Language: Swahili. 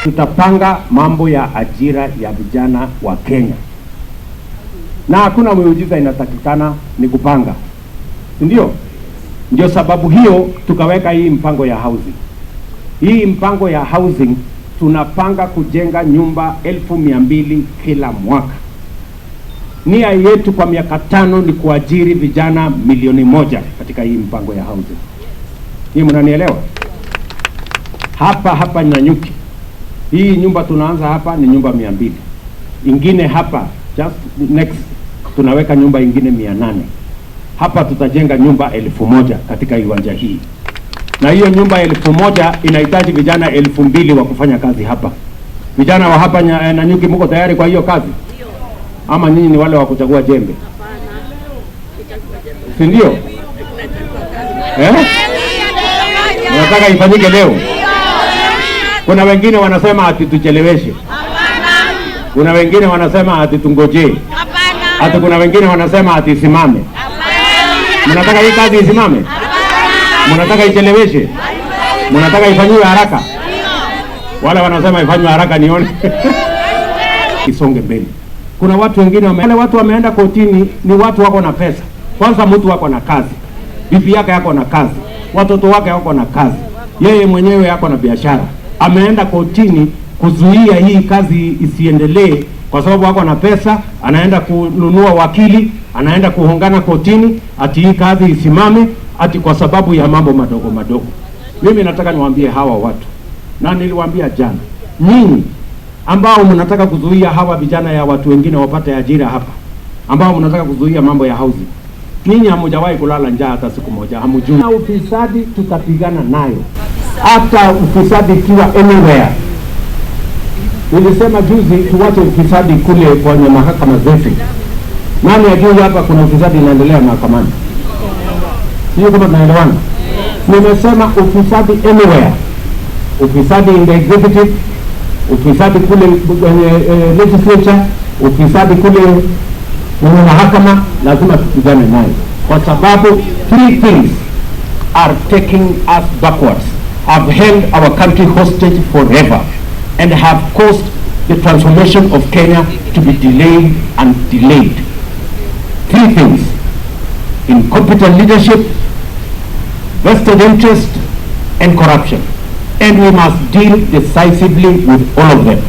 Tutapanga mambo ya ajira ya vijana wa Kenya, na hakuna muujiza inatakikana, ni kupanga, si ndio? Ndio sababu hiyo tukaweka hii mpango ya housing. Hii mpango ya housing tunapanga kujenga nyumba 200,000 kila mwaka. Nia yetu kwa miaka 5 ni kuajiri vijana 1 milioni katika hii mpango ya housing. Hii mnanielewa? Hapa hapa Nanyuki, hii nyumba tunaanza hapa ni nyumba 200. Ingine hapa just next tunaweka nyumba ingine 800. Hapa tutajenga nyumba 1,000 katika iwanja hii, na hiyo nyumba 1,000 inahitaji vijana 2,000 wa kufanya kazi hapa. Vijana wa hapa Nanyuki, mko tayari kwa hiyo kazi ama nyinyi ni wale wa kuchagua jembe? Si ndio? Eh? Nataka ifanyike leo. Kuna wengine wanasema ati tucheleweshe. Kuna wengine wanasema ati tungojee. Ati kuna wengine wanasema ati isimame. Mnataka hii kazi isimame? Mnataka icheleweshe? Mnataka ifanyiwe haraka? Wale wanasema ifanywe haraka nione. Isonge mbele. Kuna watu wengine wale watu wameenda kotini ni watu wako na pesa. Kwanza mtu wako na kazi, bibi yake yako na kazi, watoto wake wako na kazi, yeye mwenyewe yako na biashara. Ameenda kotini kuzuia hii kazi isiendelee kwa sababu wako na pesa, anaenda kununua wakili, anaenda kuhongana kotini ati hii kazi isimame, ati kwa sababu ya mambo madogo madogo. Mimi nataka niwaambie hawa watu, na niliwaambia jana, nyinyi ambao mnataka kuzuia hawa vijana ya watu wengine wapate ajira hapa, ambao mnataka kuzuia mambo ya housing, nyinyi hamujawahi kulala njaa hata siku moja, hamujui. Na ufisadi tutapigana nayo, hata ufisadi ikiwa anywhere. Nilisema juzi tuwache ufisadi kule kwenye mahakama zetu. Nani ajui hapa kuna ufisadi inaendelea mahakamani? Sio kama tunaelewana? Nimesema ufisadi anywhere, ufisadi in the executive, ufisadi kule kwenye legislature, ufisadi kule kwenye mahakama, lazima tupigane nayo, kwa sababu three things are taking us backwards, have held our country hostage forever and have caused the transformation of Kenya to be delayed and delayed. Three things: incompetent leadership, vested interest, and corruption. And we must deal decisively with all of them.